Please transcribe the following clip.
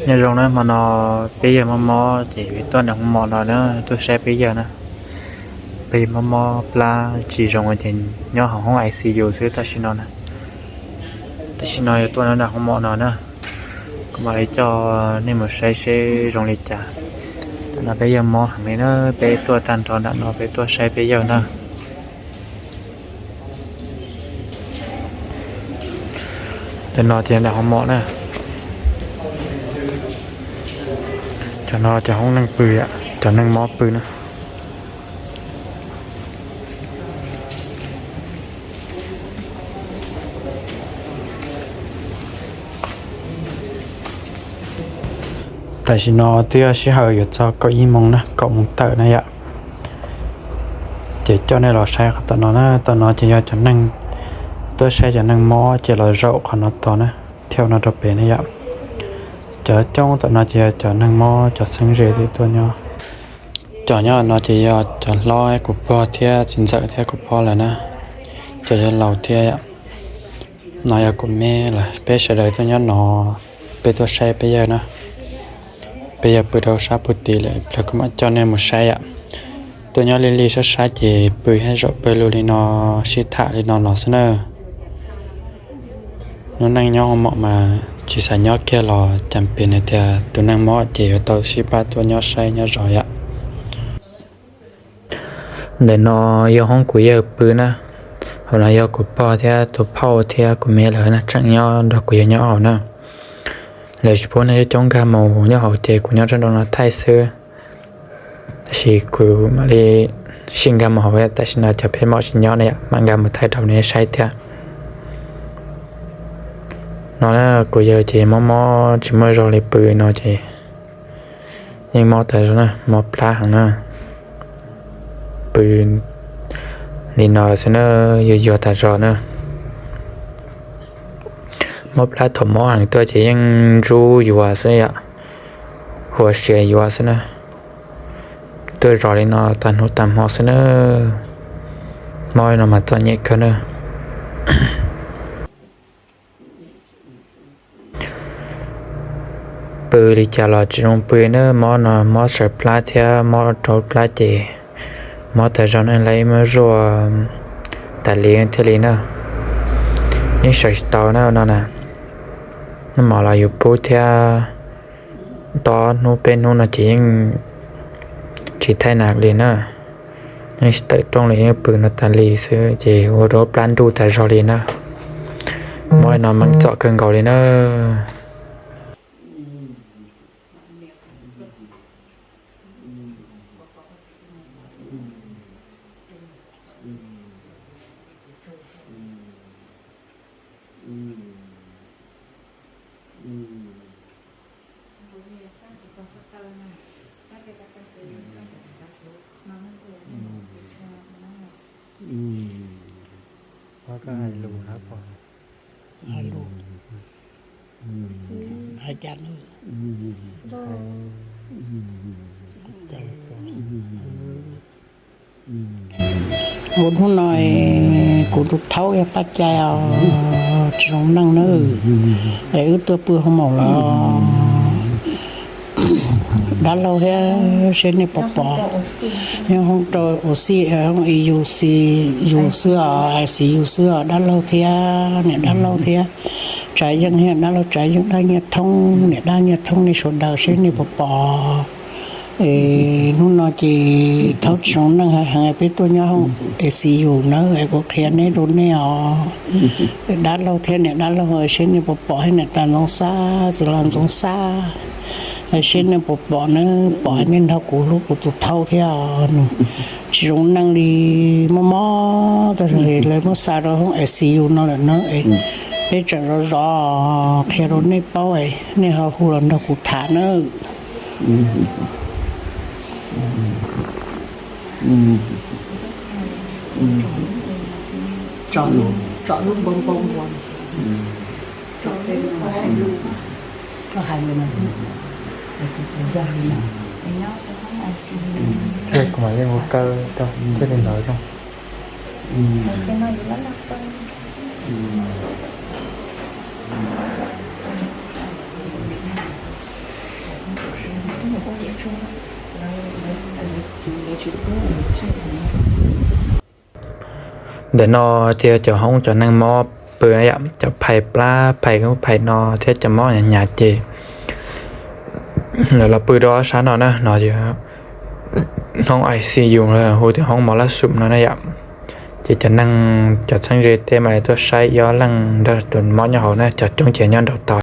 Nyob zoo na, hmo no peb yawg mob mob ces tuaj nram hoo mom no na, tuaj saib peb yawg na. Peb yawg mob mob plab tsis zoo ces nyob hauv hoob I C U xwb tam sim no na. Tam sim no yog tuaj nram hoo mom no na, kuv mam li coj nej mus saib seb zoo li cas. Tam no peb yawg mob heev li na, peb tuaj tag nrho nram no peb tuaj saib peb yawg na. Tam no ces nram hoo mom na, cov no cov hoob neeg pw, cov neeg mob pw na. Tam sim no twb yog sij hawm yuav txog kaum ib moos na, kaum moos tawm na yom. Ces coj nej los saib qhov tom no na, tom no ces yog cov neeg tuaj saib cov neeg mob ces los zaum qhov no tos na, thiab no rau pem na yom. Cov coob tom no ces yog cov neeg mob cov xeeb ze twb tuaj nyob. Cov nyob no ces yog cov hlob kuv pog thiab txiv ntxawm thiab kuv pog lawm na, cov yog laus thiab yom. No yog kuv me lawm, peb sawv daws tuaj nyob no, peb tuaj saib peb yawg na. Peb yawg pw rau sab puag tid lawm, ib pliag kuv mam coj nej mus saib yom. Tuaj nyob li li sab sab ces pw thiab zaum pawg lug li no, sib tham li no los xwb na. Lub neej nyob hoo mom mas tsis xav nyob kiag los cas pem nws tias tus neeg mob ces yuav tau sib pab tuaj nyob saib nyob zov yom. Ntawm no yog hoob kuv yawg pw na, hauv no yog kuv pog thiab tus phauj thiab kuv me lawv na, tseem nyob nrog kuv yawg nyob hauv na. Lawv tsis pub neeg coob coob nkag mus nyob hauv ces kuv nyob rau nram no thaij xwb. Tab sis kuv mam li sim nkag mus hauv, tam sim no cov peb mam tsis nyob ne, mam nkag mus thaij rau nej saib thiab. No na, kuv yawg ces mob mob tsis muaj zog li, pw no ces yeej mob tas zog na, mob plab heev na. Pw li no xwb na, yuag yuag tas zog na. Mob plab thaum mob heev tuaj ces yeej ntsub yuav xwb yom, hua siav yuav xwb na. Tuaj zov li no tag hnub tag hmo xwb na. Mob li no mas txom nyem kawg na. Pw li cas los tsis zoo pw na, mob no mob sawv plab thiab mob rau plab ces mob tas zog na, lawv muab zuaj tas li thiaj li na. Yeej sawv tsis tau na no na. Noj mov los yus pub thiab, tau hnub peb hnub no ces yeej tsis thaij nas li na. Yeej tsis tawm rooj li, yeej pw no tas li xwb ces ua rau plab ntuj tas zog li na. Mob li no meej txom kawg nkaus li na. Koj hais lus na pog. Hais lus, hais cas na? Ua hnub no kuv tus thaub yog Paj Cai os, tsis zoo neej na, es wb tuaj pw hoo maum los dab laug thiab, seb nej puas pom. Nyob hoob rau ua xij, hoob I U C, yus xwb os, I C U xwb os, dab laug thiab, niam dab laug thiab, Tsav Yeej thiab, dab laug Tsav Yeej, dab Nyiaj Thoob, niam dab Nyiaj Thoob, nej sawv daws seb nej puas pom. Es hnub no ces thaub tsis zoo neej heev, peb tuaj nyob hoob I C U na, es kuv qhia neb rau nej os. Dab laug thiab niam dab laug, seb nej puas pom, thiab niam tais Ntxoov Xab, txiv laus Ntxoov Xab, seb nej puas pom na, pom nej nrog kuv hlub kuv tus thaub thiab os. Nws tsis zoo neej li, mob mob tas zog, lawv muab xa rau hoob I C U no lawm na. Peb tseem zov zov qhia rau nej paub, nej ho hu los nrog kuv tham na. Tso lub npoo npoo npoo, tso hais li no, kuv mam yeej ua kawg rau thiaj li ntawd zoo. Ntawm no tias cov hoob cov neeg mob pw yom, cov phais plab phais ub phais no thiab cov mob hnyav hnyav ces lawv los pw rau sab no na, no hoob I C U, hu tias hoob mos lab xum no na yom. Ces cov neeg cov txheeb ze tej mas tuaj saib ob leeg nrog tus mob nyob hauv na, cov coob ces nyob nraum tod.